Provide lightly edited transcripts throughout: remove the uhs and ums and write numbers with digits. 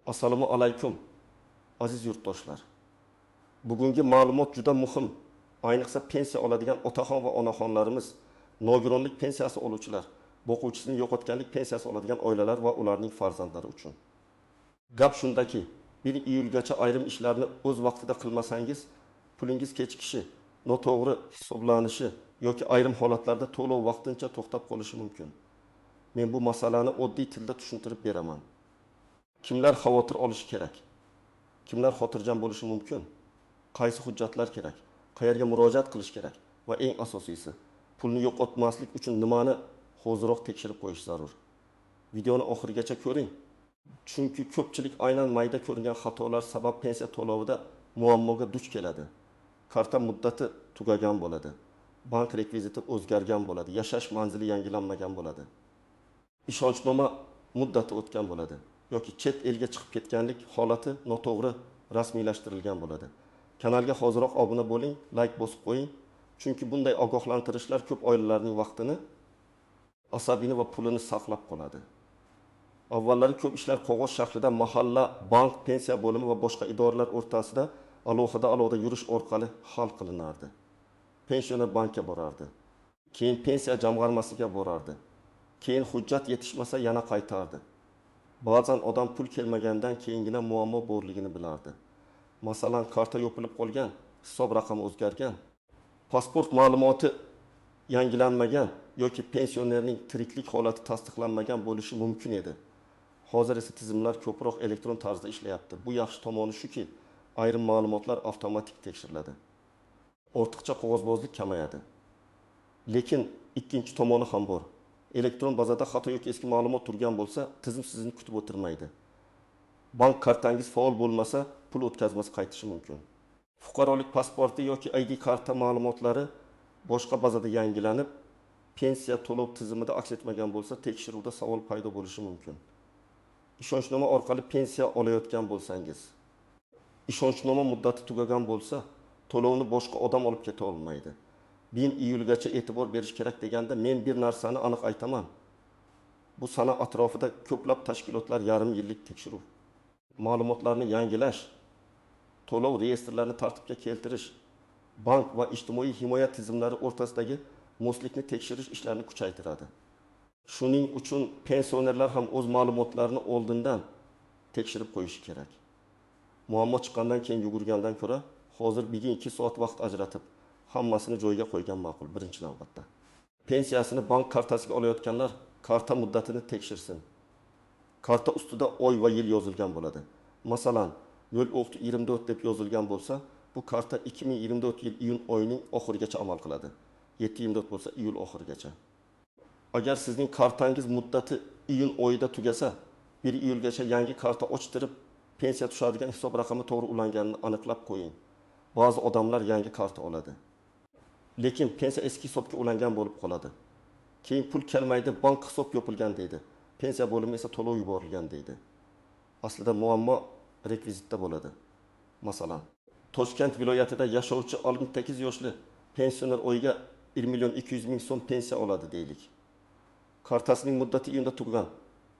Assalomu alaykum, aziz yurtdoshlar. Bugungi ma'lumot juda muhim. Ayniqsa pensiya oladigan otaxon va onaxonlarimiz, nogironlik pensiyasi oluvchilar, boquvchisini yo'qotganlik pensiyasi oladigan oilalar va ularning farzandlari uchun. Gap shundaki, 1 iyulgacha ayrim ishlarni o'z vaqtida qilmasangiz, pulingiz kechikishi, noto'g'ri hisoblanishi yoki ayrim holatlarda to'lov vaqtincha to'xtab qolishi mumkin. Men bu masalani oddiy tilda tushuntirib beraman. Kimlar xavotir olishi kerak? Kimlar xotirjam bo'lishi mumkin? Qaysi hujjatlar kerak? Qayerga murojaat qilish kerak? Va eng asosiysi, pulni yo'qotmaslik uchun nimani hoziroq tekshirib qo'yish zarur? Videoni oxirigacha ko'ring. Chunki ko'pchilik aynan mayda ko'ringan xatolar sabab pensiya to'lovida muammoga duch keladi. Karta muddati tugagan bo'ladi. Bank rekviziti o'zgargan bo'ladi. Yashash manzili yangilanmagan bo'ladi. Ishonchnoma muddati o'tgan bo'ladi yoki chet elga chiqib ketganlik holati noto'g'ri rasmiylashtirilgan bo'ladi. Kanalga hoziroq obuna bo'ling, like bosib qo'ying, chunki bunday ogohlantirishlar ko'p oilalarning vaqtini, asabini va pulini saqlab qoladi. Avvallari ko'p ishlar qog'oz shaklida mahalla, bank, pensiya bo'limi va boshqa idoralar o'rtasida alohida yurish orqali hal qilinardi. Pensioner bankka borardi. Keyin pensiya jamg'armasiga borardi. Keyin hujjat yetishmasa yana qaytardi. Ba'zan odam pul kelmagandan keyingina muammo borligini bilardi. Masalan, karta yopilib qolgan, hisob raqami o'zgargan, pasport ma'lumoti yangilanmagan yoki pensionerning tiriklik holati tasdiqlanmagan bo'lishi mumkin edi. Hozir esa tizimlar ko'proq elektron tarzda ishlayapti. Bu yaxshi tomoni shuki, ayrim ma'lumotlar avtomatik tekshiriladi. Ortiqcha qog'ozbozlik kamayadi. Lekin ikkinchi tomoni ham bor. Elektron bazada xato yoki eski ma'lumot turgan bo'lsa, tizim sizni kutib o'tirmaydi. Bank kartangiz faol bo'lmasa, pul o'tkazmasi qaytishi mumkin. Fuqarolik pasporti yoki ID karta ma'lumotlari boshqa bazada yangilanib, pensiya to'lov tizimida aks etmagan bo'lsa, tekshiruvda savol paydo bo'lishi mumkin. Ishonchnoma orqali pensiya olayotgan bo'lsangiz, ishonchnoma muddati tugagan bo'lsa, to'lovni boshqa odam olib keta olmaydi. 1 iyulgacha e'tibor berish kerak deganda men bir narsani aniq aytaman. Bu sana atrofida ko'plab tashkilotlar yarim yillik tekshiruv, ma'lumotlarni yangilash, to'lov reyestrlarini tartibga keltirish, bank va ijtimoiy himoya tizimlari o'rtasidagi moslikni tekshirish ishlarini kuchaytiradi. Shuning uchun pensionerlar ham o'z ma'lumotlarini oldindan tekshirib qo'yishi kerak. Muammo chiqqandan keyin yugurgandan ko'ra hozir bugun 2 soat vaqt ajratib hammasini joyiga qo'ygan ma'qul birinchi navbatda. Pensiyasini bank kartasiga olayotganlar karta muddatini tekshirsin. Karta ustida oy va yil yozilgan bo'ladi. Masalan, 0624 deb yozilgan bo'lsa, bu karta 2024 yil iyun oyining oxirigacha amal qiladi. 724 bo'lsa iyul oxirigacha. Agar sizning kartangiz muddati iyun oyida tugasa, 1 iyulgacha yangi karta ochtirib, pensiya tushadigan hisob raqami to'g'ri ulanganini aniqlab qo'ying. Ba'zi odamlar yangi karta oladi. Lekin pensiya eski hisobga ulangan bo'lib qoladi. Keyin pul kelmaydi, bank hisob yopilgan deydi. Pensiya bo'limi esa to'lov yuborilgan deydi. Aslida muammo rekvizitda bo'ladi. Masalan, Toshkent viloyatida yashovchi 68 yoshli pensioner oyiga 1 200 000 so'm pensiya oladi deylik. Kartasining muddati iyunda tugagan,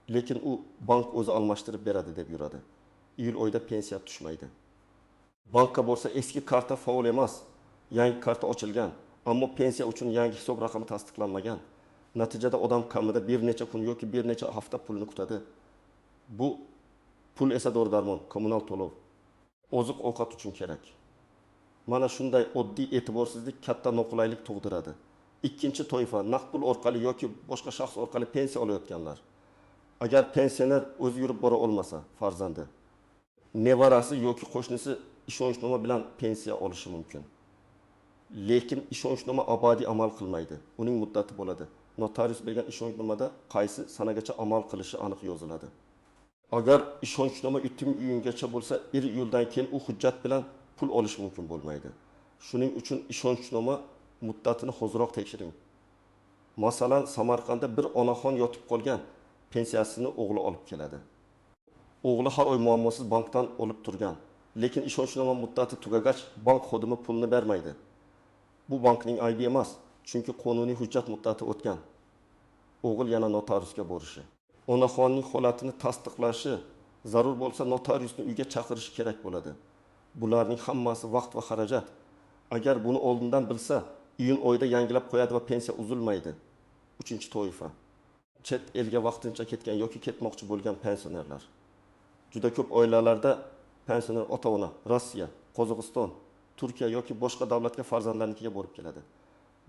lekin u bank o'zi almashtirib beradi deb yuradi. Iyul oyida pensiya tushmaydi. Bankka borsa eski karta faol emas, yangi karta ochilgan, ammo pensiya uchun yangi hisob raqami tasdiqlanmagan. Natijada odam kamida bir necha kun yoki bir necha hafta pulni kutadi. Bu pul esa dori-darmon, kommunal to'lov, oziq-ovqat uchun kerak. Mana shunday oddiy e'tiborsizlik katta noqulaylik tug'diradi. Ikkinchi toifa naqd pul orqali yoki boshqa shaxs orqali pensiya olayotganlar. Agar pensioner o'zi yurib bora olmasa, farzandi, nevarasi yoki qo'shnisi ishonchnoma bilan pensiya olishi mumkin. Lekin ishonchnoma abadiy amal qilmaydi. Uning muddati bo'ladi. Notarius bergan ishonchnomada qaysi sanagacha amal qilishi aniq yoziladi. Agar ishonchnoma 3 iyungacha bo'lsa, 1 iyuldan keyin u hujjat bilan pul olish mumkin bo'lmaydi. Shuning uchun ishonchnoma muddatini hoziroq tekshiring. Masalan, Samarqandda bir onaxon yotib qolgan, pensiyasini o'g'li olib keladi. O'g'li har oy muammosiz bankdan olib turgan, lekin ishonchnoma muddati tugagach bank xodimi pulni bermaydi. Bu bankning aybi emas, chunki qonuniy hujjat muddati o'tgan. O'g'il yana notariusga borishi, onaxonning holatini tasdiqlashi Zarur bo'lsa notariusni uyga chaqirishi kerak bo'ladi. Bularning hammasi vaqt va xarajat. Agar buni oldindan bilsa, iyun oyida yangilab qo'yadi va pensiya uzilmaydi. Uchinchi toifa. Chet elga vaqtincha ketgan yoki ketmoqchi bo'lgan pensionerlar. Juda ko'p oilalarda pensioner ota-ona Rossiya, Qozog'iston, Turkiya yoki boshqa davlatga farzandlarinikiga borib keladi.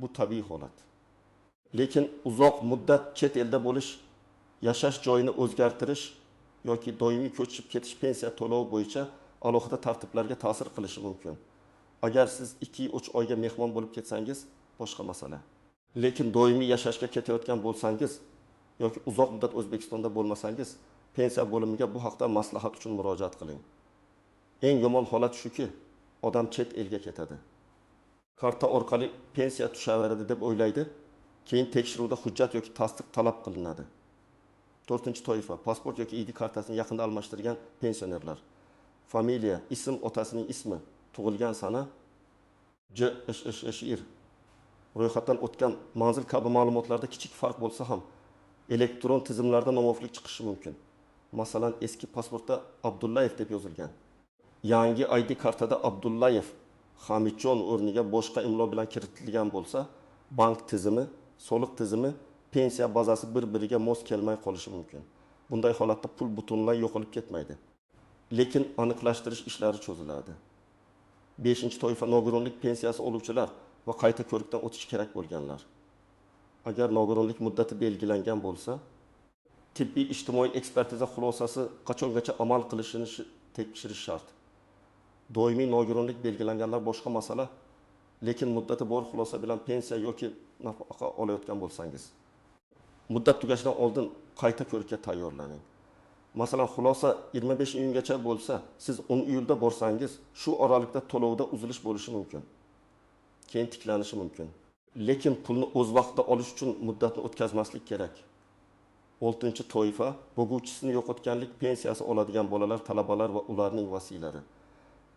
Bu tabiiy holat. Lekin uzoq muddat chet elda bo'lish, yashash joyini o'zgartirish yoki doimiy ko'chib ketish pensiya to'lovi bo'yicha alohida tartiblarga ta'sir qilishi mumkin. Agar siz 2-3 oyga mehmon bo'lib ketsangiz, boshqa masala. Lekin doimiy yashashga ketayotgan bo'lsangiz yoki uzoq muddat O'zbekistonda bo'lmasangiz, pensiya bo'limiga bu haqda maslahat uchun murojaat qiling. Eng yomon holat shuki, odam chet elga ketadi. Karta orqali pensiya tushaveradi deb o'ylaydi, keyin tekshiruvda hujjat yoki tasdiq talab qilinadi. To'rtinchi toifa, pasport yoki ID kartasini yaqinda almashtirgan pensionerlar. Familiya, ism, otasining ismi, tug'ilgan sana, JSSSR ro'yxatdan o'tgan manzil kabi ma'lumotlarda kichik farq bo'lsa ham elektron tizimlarda nomuvofiqlik chiqishi mumkin. Masalan, eski pasportda Abdullayev deb yozilgan. Yangi ID kartada Abdullayev Hamidjon o'rniga boshqa imlo bilan kiritilgan bo'lsa, bank tizimi, soliq tizimi, pensiya bazasi bir-biriga mos kelmay qolishi mumkin. Bunday holatda pul butunlay yo'qolib ketmaydi. Lekin aniqlashtirish ishlari cho'ziladi. 5-toifa nogironlik pensiyasi oluvchilar va qayta ko'rikdan o'tishi kerak bo'lganlar. Agar nogironlik muddati belgilangan bo'lsa, tibbiy ijtimoiy ekspertiza xulosasi qachongacha amal qilishini tekshirish shart. Doimiy nogironlik belgilanganlar boshqa masala, lekin muddati bor xulosa bilan pensiya yoki nafaqa olayotgan bo'lsangiz, muddat tugashidan oldin qayta ko'rikka tayyorlaning. Masalan, xulosa 25 iyungacha bo'lsa, siz 10 iyulda borsangiz, shu oralikda to'lovda uzilish bo'lishi mumkin. Keyin tiklanishi mumkin. Lekin pulni o'z vaqtida olish uchun muddatni o'tkazmaslik kerak. 6-toifa boquvchisini yo'qotganlik pensiyasi oladigan bolalar, talabalar va ularning vasiylari.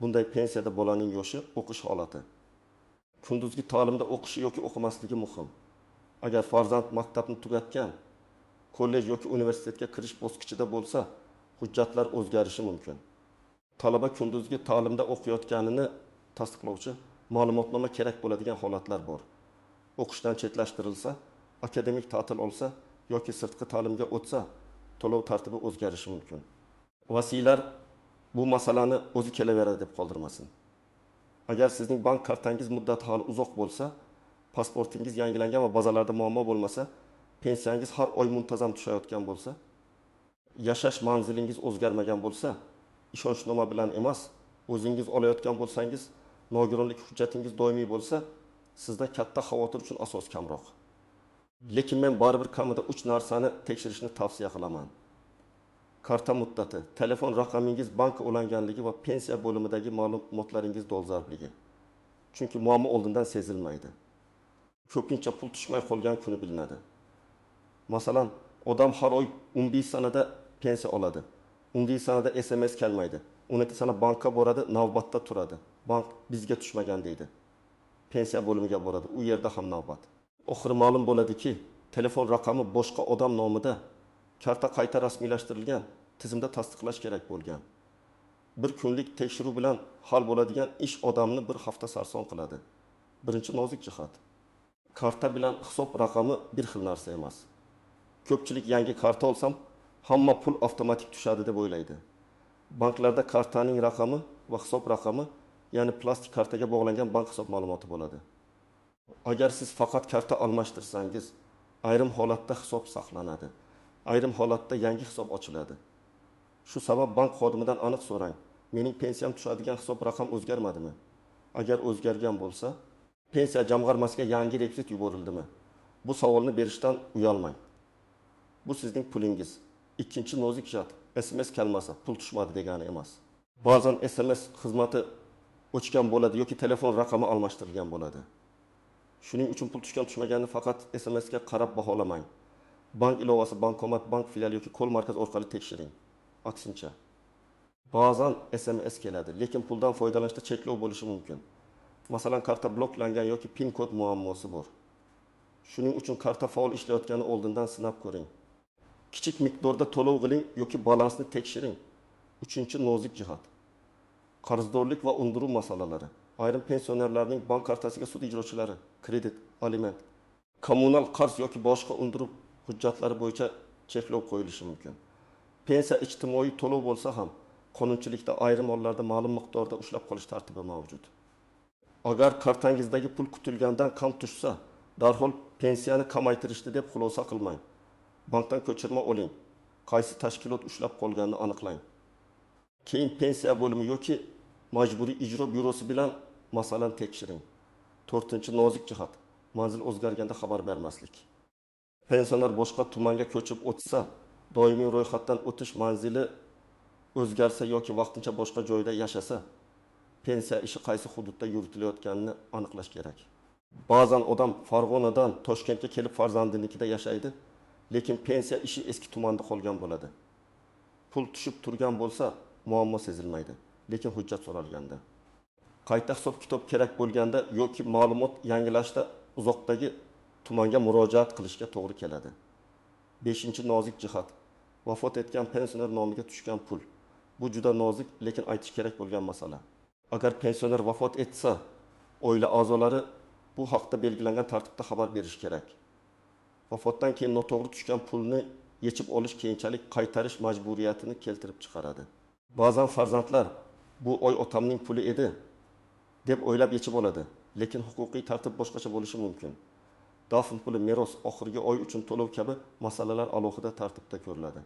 Bunday pensiyada bolaning yoshi, o'qish holati. Kunduzgi ta'limda o'qishi yoki o'qimasligi muhim. Agar farzand maktabni tugatgan, kollej yoki universitetga kirish bosqichida bo'lsa, hujjatlar o'zgarishi mumkin. Talaba kunduzgi ta'limda o'qiyotganini tasdiqlovchi ma'lumotnoma kerak bo'ladigan holatlar bor. O'qishdan chetlashtirilsa, akademik ta'til olsa yoki sirtqi ta'limga o'tsa, to'lov tartibi o'zgarishi mumkin. Vasiylar bu masalani o'zi kelaveradi deb qoldirmasin. Agar sizning bank kartangiz muddati hali uzoq bo'lsa, pasportingiz yangilangan va bazalarda muammo bo'lmasa, pensiyangiz har oy muntazam tushayotgan bo'lsa, yashash manzilingiz o'zgarmagan bo'lsa, ishonchnoma bilan emas, o'zingiz olayotgan bo'lsangiz, nogironlik hujjatingiz doimiy bo'lsa, sizda katta xavotir uchun asos kamroq. Lekin men baribir kamida 3 narsani tekshirishni tavsiya qilaman. Karta muddati, telefon raqamingiz bank ulanganligi va pensiya bo'limidagi ma'lumotlaringiz dolzarbligi. Chunki muammo oldindan sezilmaydi. Ko'pincha pul tushmay qolgan kuni bilinadi. Masalan, odam har oy 15 sanada pensiya oladi. 10 sanada SMS kelmaydi. 12 sana bankka boradi, navbatda turadi. Bank bizga tushmagan deydi. Pensiya bo'limiga boradi, u yerda ham navbat. Oxiri ma'lum bo'ladiki, telefon raqami boshqa odam nomida, karta qayta rasmiylashtirilgan, tizimda tasdiqlash kerak bo'lgan. Bir kunlik tekshiruv bilan hal bo'ladigan ish odamni bir hafta sarson qiladi. Birinchi nozik jihat. Karta bilan hisob raqami bir xil narsa emas. Ko'pchilik yangi karta olsam, hamma pul avtomatik tushadi deb o'ylaydi. Banklarda kartaning raqami va hisob raqami, ya'ni plastik kartaga bog'langan bank hisob ma'lumoti bo'ladi. Agar siz faqat karta almashtirsangiz, ayrim holatda hisob saqlanadi. Ayrim holatda yangi hisob ochiladi. Shu sabab bank xodimidan aniq so'rang. Mening pensiyam tushadigan hisob raqam o'zgarmadimi? Agar o'zgargan bo'lsa, pensiya jamg'armasiga yangi rekvizit yuborildimi? Bu savolni berishdan uyalmang. Bu sizning pulingiz. Ikkinchi nozik jihat, SMS kelmasa pul tushmadi degani emas. Ba'zan SMS xizmati o'chgan bo'ladi yoki telefon raqami almashtirilgan bo'ladi. Shuning uchun pul tushgan tushmaganini faqat SMS ga qarab baholamang. Bank ilovasi, bankomat, bank filiali yoki kol markaz orqali tekshiring. Aksincha, ba'zan SMS keladi, lekin puldan foydalanishda cheklov bo'lishi mumkin. Masalan, karta bloklangan yoki PIN kod muammosi bor. Shuning uchun karta faol ishlayotgani oldindan sinab ko'ring. Kichik miqdorda to'lov qiling yoki balansni tekshiring. Uchinchi nozik jihat: qarzdorlik va undiruv masalalari. Ayrim pensionerlarning bank kartasiga sud ijrochilari, kredit, aliment, kommunal qarz yoki boshqa undiruv hujjatlari bo'yicha cheklov qo'yilishi mumkin. Pensiya ijtimoiy to'lov bo'lsa ham, qonunchilikda ayrim hollarda ma'lum miqdorda ushlab qolish tartibi mavjud. Agar kartangizdagi pul kutilgandan kam tushsa, darhol pensiyani kamaytirishdi deb xulosa qilmang. Bankdan ko'chirma oling. Qaysi tashkilot ushlab qolganini aniqlang. Keyin pensiya bo'limi yoki Majburiy ijro byurosi bilan masalani tekshiring. To'rtinchi nozik jihat: manzil o'zgarganda xabar bermaslik. Pensioner boshqa tumanga ko'chib o'tsa, doimiy ro'yxatdan o'tish manzili o'zgarsa yoki vaqtincha boshqa joyda yashasa, pensiya ishi qaysi hududda yuritilayotganini aniqlash kerak. Ba'zan odam Farg'onadan Toshkentga kelib farzandinikida yashaydi, lekin pensiya ishi eski tumanda qolgan bo'ladi. Pul tushib turgan bo'lsa, muammo sezilmaydi, lekin hujjat so'ralganda, qayta hisob-kitob kerak bo'lganda yoki ma'lumot yangilashda uzoqdagi tumanga murojaat qilishga to'g'ri keladi. Beshinchi nozik jihat: vafot etgan pensioner nomiga tushgan pul. Bu juda nozik, lekin aytish kerak bo'lgan masala. Agar pensioner vafot etsa, oila a'zolari bu haqda belgilangan tartibda xabar berishi kerak. Vafotdan keyin noto'g'ri tushgan pulni yechib olish keyinchalik qaytarish majburiyatini keltirib chiqaradi. Ba'zan farzandlar bu oy otamning puli edi deb o'ylab yechib oladi, lekin huquqiy tartib boshqacha bo'lishi mumkin. Dafn puli, meros, oxirgi oy uchun to'lov kabi masalalar alohida tartibda ko'riladi.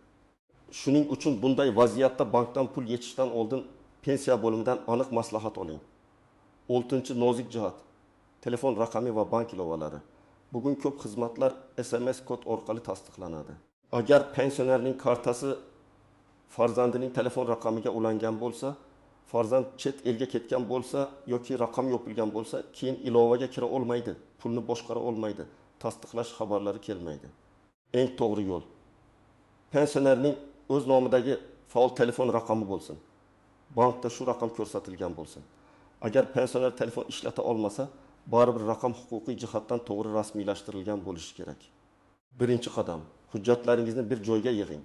Shuning uchun bunday vaziyatda bankdan pul yechishdan oldin pensiya bo'limidan aniq maslahat oling. Oltinchi nozik jihat: telefon raqami va bank ilovalari. Bugun ko'p xizmatlar SMS kod orqali tasdiqlanadi. Agar pensionerning kartasi farzandining telefon raqamiga ulangan bo'lsa, farzand chet elga ketgan bo'lsa yoki raqam yopilgan bo'lsa, keyin ilovaga kira olmaydi, pulni boshqara olmaydi, tasdiqlash xabarlari kelmaydi. Eng to'g'ri yo'l: pensionerning o'z nomidagi faol telefon raqami bo'lsin. Bankda shu raqam ko'rsatilgan bo'lsin. Agar pensioner telefon ishlata olmasa, baribir raqam huquqiy jihatdan to'g'ri rasmiylashtirilgan bo'lishi kerak. Birinchi qadam: hujjatlaringizni bir joyga yig'ing.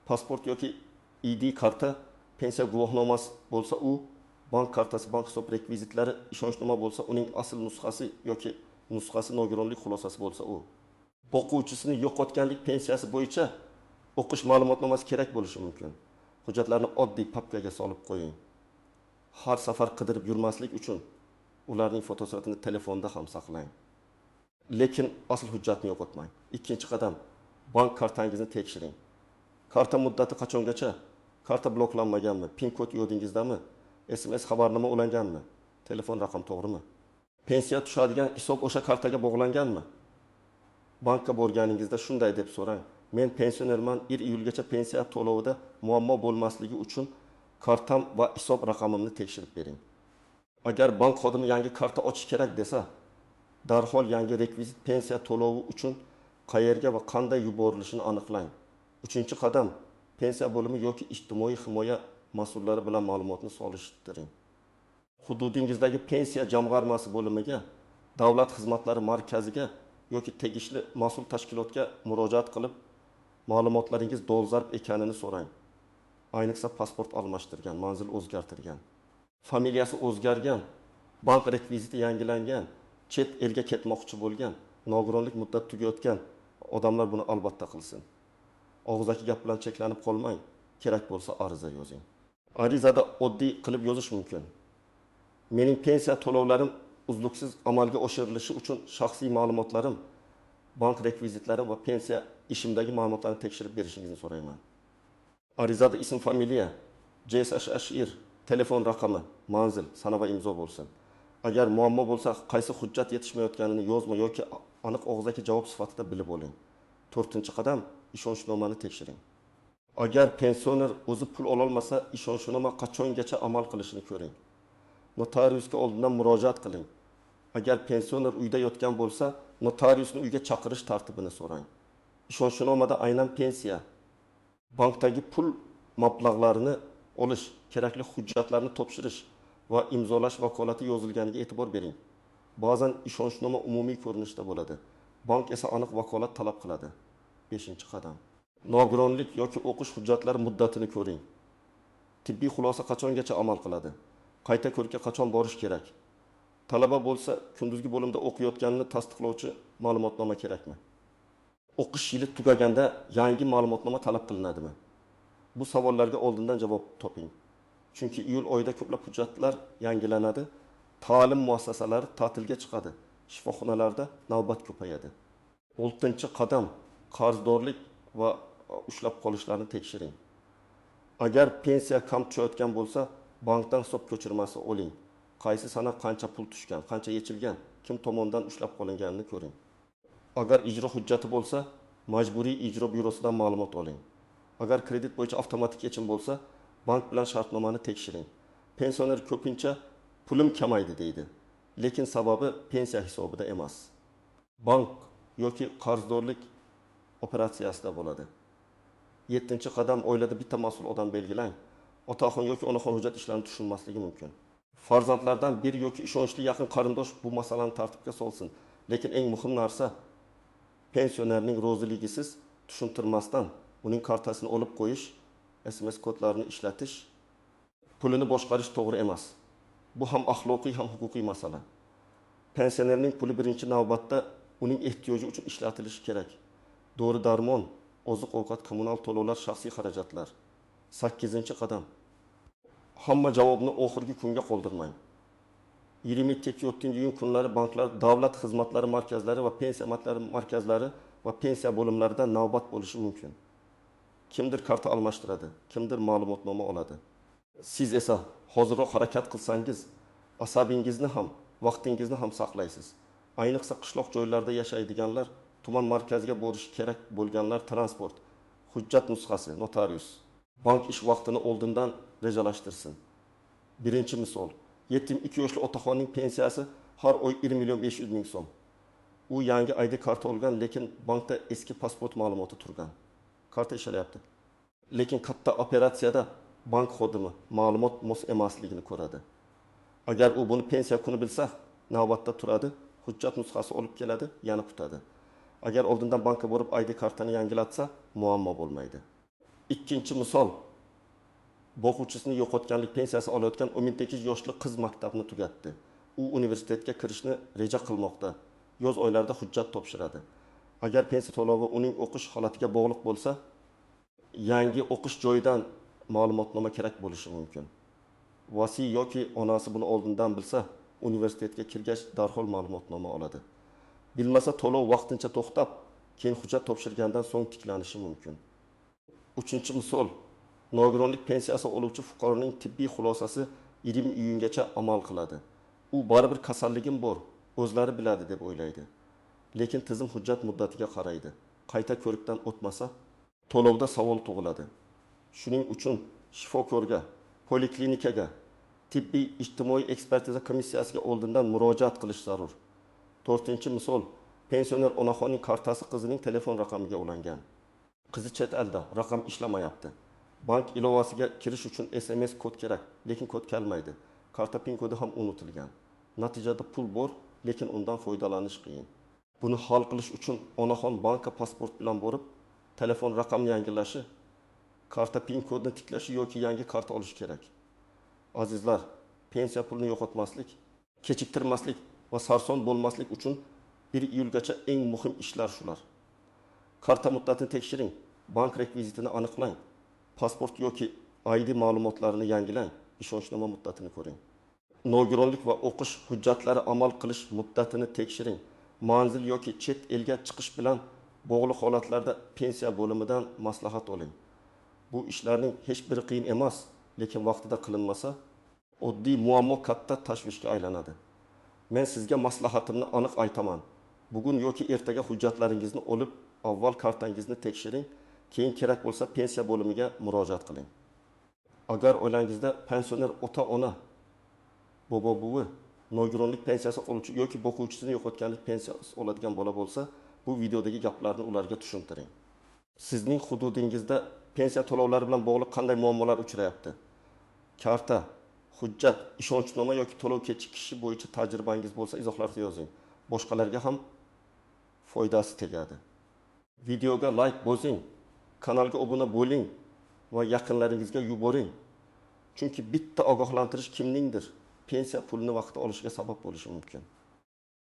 Pasport yoki ID karta, pensiya guvohnomasi bo'lsa u, bank kartasi, bank hisob rekvizitlari, ishonchnoma bo'lsa uning asl nusxasi yoki nusxasi nogironlik xulosasi bo'lsa u. Boquvchisini yo'qotganlik pensiyasi bo'yicha o'qish ma'lumotnomasi kerak bo'lishi mumkin. Hujjatlarni oddiy papkaga solib qo'ying. Har safar qidirib yurmaslik uchun ularning fotosuratini telefonda ham saqlang. Lekin asl hujjatni yo'qotmang. Ikkinchi qadam: bank kartangizni tekshiring. Karta muddati qachongacha? Karta bloklanmaganmi? PIN kod yodingizdami? SMS xabarnoma ulanganmi? Telefon raqam to'g'rimi? Pensiya tushadigan hisob o'sha kartaga bog'langanmi? Bankka borganingizda shunday deb so'rang: Men pensionerman, 1 iyulgacha pensiya to'lovida muammo bo'lmasligi uchun kartam va hisob raqamimni tekshirib bering. Agar bank xodimi yangi karta ochish kerak desa, darhol yangi rekvizit pensiya to'lovi uchun qayerga va qanday yuborilishini aniqlang. Uchinchi qadam: pensiya bo'limi yoki ijtimoiy himoya mas'ullari bilan ma'lumotni solishtiring. Hududingizdagi pensiya jamg'armasi bo'limiga, davlat xizmatlari markaziga yoki tegishli mas'ul tashkilotga murojaat qilib, ma'lumotlaringiz dolzarb ekanini so'rang. Ayniqsa pasport almashtirgan, manzil o'zgartirgan, familiyasi o'zgargan, bank rekviziti yangilangan, chet elga ketmoqchi bo'lgan, nogironlik muddati tugayotgan odamlar buni albatta qilsin. Og'zaki gap bilan cheklanib qolmang, kerak bo'lsa ariza yozing. Arizada oddiy qilib yozish mumkin: Mening pensiya to'lovlarim uzluksiz amalga oshirilishi uchun shaxsiy ma'lumotlarim, bank rekvizitlarim va pensiya ishimdagi ma'lumotlarni tekshirib berishingizni so'rayman. Arizada ism, familiya, JSHSR, telefon raqami, manzil, sana va imzo bo'lsin. Agar muammo bo'lsa, qaysi hujjat yetishmayotganini yozma yoki aniq og'zaki javob sifatida bilib oling. To'rtinchi qadam: ishonchnomani tekshiring. Agar pensioner o'zi pul ololmasa, ishonchnoma qachongacha amal qilishini ko'ring. Notariusga oldindan murojaat qiling. Agar pensioner uyda yotgan bo'lsa, notariusni uyga chaqirish tartibini so'rang. Ishonchnomada aynan pensiya, bankdagi pul mablag'larini olish, kerakli hujjatlarni topshirish va imzolash vakolati yozilganiga e'tibor bering. Ba'zan ishonchnoma umumiy ko'rinishda bo'ladi. Bank esa aniq vakolat talab qiladi. 5-qadam. Nogironlik yoki o'qish hujjatlari muddatini ko'ring. Tibbiy xulosa qachongacha amal qiladi? Qayta ko'rikka qachon borish kerak? Talaba bo'lsa, kunduzgi bo'limda o'qiyotganini tasdiqlovchi ma'lumotnoma kerakmi? O'qish yili tugaganda yangi ma'lumotnoma talab qilinadimi? Bu savollarga oldindan javob toping. Chunki iyul oyida ko'plab hujjatlar yangilanadi, ta'lim muassasalari ta'tilga chiqadi, shifoxonalarda navbat ko'payadi. Oltinchi qadam: qarzdorlik va ushlab qolishlarni tekshiring. Agar pensiya kam tushayotgan bo'lsa, bankdan hisob ko'chirmasi oling. Qaysi sana qancha pul tushgan, qancha yechilgan, kim tomonidan ushlab qolinganini ko'ring. Agar ijro hujjati bo'lsa, Majburiy ijro byurosidan ma'lumot oling. Agar kredit bo'yicha avtomatik yechim bo'lsa, bank bilan shartnomani tekshiring. Pensioner ko'pincha "pulim kamaydi" deydi, lekin sababi pensiya hisobida emas, bank yoki qarzdorlik operatsiyasida bo'ladi. Yettinchi qadam: oilada bitta mas'ul odam belgilang. Otaxon yoki onaxon hujjat ishlarini tushunmasligi mumkin. Farzandlardan biri yoki ishonchli yaqin qarindosh bu masalani tartibga solsin. Lekin eng muhim narsa: pensionerning roziligisiz, tushuntirmasdan uning kartasini olib qo'yish, SMS kodlarini ishlatish, pulini boshqarish to'g'ri emas. Bu ham axloqiy, ham huquqiy masala. Pensionerning puli birinchi navbatda uning ehtiyoji uchun ishlatilishi kerak: dori darmon, oziq ovqat, kommunal to'lovlar, shaxsiy xarajatlar. Sakkizinchi qadam: hamma javobni oxirgi kunga qoldirmang. 27-iyun kunlari banklar, davlat xizmatlari markazlari va pensiya markazlari va pensiya bo'limlarida navbat bo'lishi mumkin. Kimdir karta almashtiradi, kimdir ma'lumotnoma oladi. Siz esa hozirroq harakat qilsangiz, asabingizni ham, vaqtingizni ham saqlaysiz. Ayniqsa qishloq joylarda yashaydiganlar, tuman markaziga borishi kerak bo'lganlar, transport, hujjat nusxasi, notarius, bank ish vaqtini oldindan rejalashtirsin. Birinchi misol: 72 yoshli otaxonning pensiyasi har oy 1 500 000 so'm. U yangi ID karta olgan, lekin bankda eski pasport ma'lumoti turgan. Karta ishlayapti, lekin katta operatsiyada bank xodimi ma'lumot mos emasligini ko'radi. Agar u buni pensiya kuni bilsa, navbatda turadi, hujjat nusxasi olib keladi, yana kutadi. Agar oldindan bankka borib ID kartani yangilatsa, muammo bo'lmaydi. Ikkinchi misol: boquvchisini yo'qotganlik pensiyasi olayotgan 18 yoshli qiz maktabni tugatdi. U universitetga kirishni reja qilmoqda, yoz oylarida hujjat topshiradi. Agar pensiya to'lovi uning o'qish holatiga bog'liq bo'lsa, yangi o'qish joyidan ma'lumotnoma kerak bo'lishi mumkin. Vasiy yoki onasi buni oldindan bilsa, universitetga kirgach darhol ma'lumotnoma oladi. Bilmasa, to'lov vaqtincha to'xtab, keyin hujjat topshirgandan so'ng tiklanishi mumkin. Uchinchi misol: nogironlik pensiyasi oluvchi fuqaroning tibbiy xulosasi 20 iyungacha amal qiladi. U "baribir kasalligim bor, o'zlari biladi" deb o'ylaydi, lekin tizim hujjat muddatiga qaraydi. Qayta ko'rikdan o'tmasa, to'lovda savol tug'iladi. Shuning uchun shifokorga, poliklinikaga, tibbiy ijtimoiy ekspertiza komissiyasiga oldindan murojaat qilish zarur. To'rtinchi misol: pensioner onaxonning kartasi qizining telefon raqamiga ulangan. Qizi chet elda, raqam ishlamayapti. Bank ilovasiga kirish uchun SMS kod kerak, lekin kod kelmaydi. Karta PIN kodi ham unutilgan. Natijada pul bor, lekin undan foydalanish qiyin. Buni hal qilish uchun onaxon bankka pasport bilan borib, telefon raqamini yangilashi, karta PIN kodini tiklashi yoki yangi karta olishi kerak. Azizlar, pensiya pulini yo'qotmaslik, kechiktirmaslik va sarson bo'lmaslik uchun 1 iyulgacha eng muhim ishlar shular: karta muddatini tekshiring, bank rekvizitini aniqlang, pasport yoki ID ma'lumotlarini yangilang, ishonchnoma muddatini ko'ring, nogironlik va o'qish hujjatlari amal qilish muddatini tekshiring, manzil yoki chet elga chiqish bilan bog'liq holatlarda pensiya bo'limidan maslahat oling. Bu ishlarning hech biri qiyin emas, lekin vaqtida qilinmasa, oddiy muammo katta tashvishga aylanadi. Men sizga maslahatimni aniq aytaman: bugun yoki ertaga hujjatlaringizni olib, avval kartangizni tekshiring, keyin kerak bo'lsa pensiya bo'limiga murojaat qiling. Agar oilangizda pensioner ota ona, bobo buvi, nogironlik pensiyasi oluvchi yoki boquvchisini yo'qotganlik pensiyasi oladigan bola bo'lsa, bu videodagi gaplarni ularga tushuntiring. Sizning hududingizda pensiya to'lovlari bilan bog'liq qanday muammolar uchrayapti? Karta, hujjat, ishonchnoma yoki to'lov kechikishi bo'yicha tajribangiz bo'lsa, izohlarda yozing. Boshqalarga ham foydasi tegadi. Videoga layk bosing, kanalga obuna bo'ling va yaqinlaringizga yuboring. Chunki bitta ogohlantirish kimningdir pensiya pulini vaqtida olishiga sabab bo'lishi mumkin.